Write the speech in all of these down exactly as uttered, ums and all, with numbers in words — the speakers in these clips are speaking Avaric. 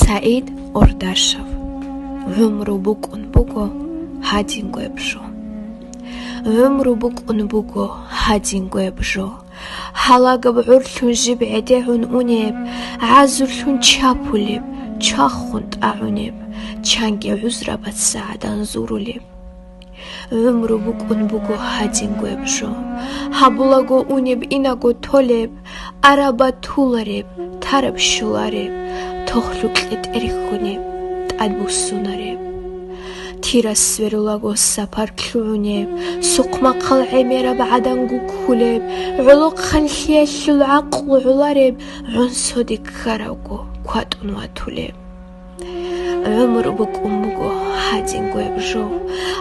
СагӀид Ордашев. ГӀумру букӀун буго гьадингояб жо. ГӀумру букӀун буго гьадингояб жо. Гьалагаб гӀурлъун жиб гӀедегӀун унеб, гӀазуллъун чапулеб, чвахун тӀагӀунеб, чанги гӀузрабаца гӀадан зурулеб. ГӀумру букӀун буго гьадингояб жо. Гьабулаго унеб, инаго толеб, араб батулареб, тараб щолареб, тохлъукье тӀерхьунеб, тӀадбуссунареб. Тирас сверулаго сапар лъугӀунеб, сухъмахъал гӀемераб гӀадан гуккулеб, гӀолохъанлъиялъул гӀакълу гӀолареб, гӀунсоде ккаравго кватӀун ватулеб. ГӀумру букӀун буго гьадингояб жо.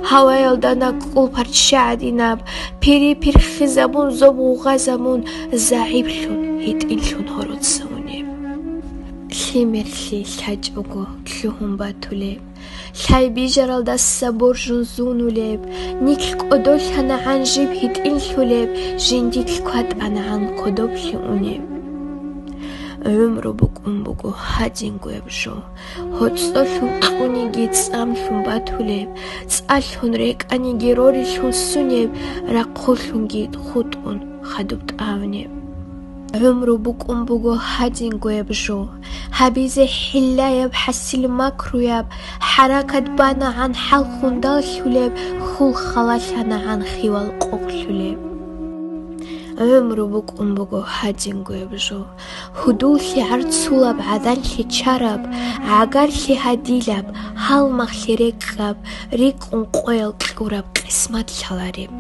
Гьаваялда накӀкӀул парчча гӀадинаб, пири-пирхизабун, зоб гъугъазабун, загӀиплъун, гьитӀинлъун гьороца унеб. Лъимерлъи лъачӀого лъугьун батулеб, лъай бижаралдаса боржун зунулеб, нилъ кӀодолъанагӀан жиб гьитӀинлъулеб, жиндилъ кватӀанагӀан кодоблъи унеб. ГӀумру букӀун буго гьадингояб жо. ГьоцӀолъун кьуниги цӀамлъун батулеб, цӀалъун рекӀаниги рорилъун сунеб, рахъулъунги хутӀун хадуб тӀагӀунеб. ГӀумру букӀун буго гьадингояб жо. Гьабизе хӀиллаяб, хӀасил макруяб, хӀаракат банагӀан хӀал хундалъулеб, хьул халалъанагӀан хиял къокълъулеб. ГӀумру букӀун буго гьадингояб жо. Гьудуллъи гӀарцулаб, гӀаданлъи чараб, гӀагарлъи гьадилаб, гьалмагълъи рекӀкӀаб, рикӀкӀун къоял кьураб къисмат лъалареб.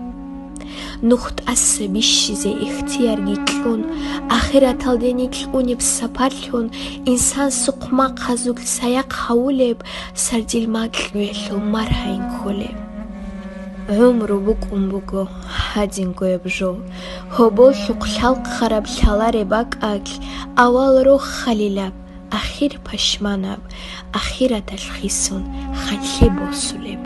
Нух тӀаса бищизе ихтиярги кьун, ахираталде нилъ унеб сапарлъун, инсан сухъмахъазулъ саяхъ гьавулеб, сардил макьуялъул маргьайин кколеб. ГӀумру букӀун буго гьадингояб жо. Гьоболлъухъ лъалхъараб лъалареб бакӀалъ, авал рохалилаб, ахир пашманаб, ахираталъ хисун ханлъи босулеб.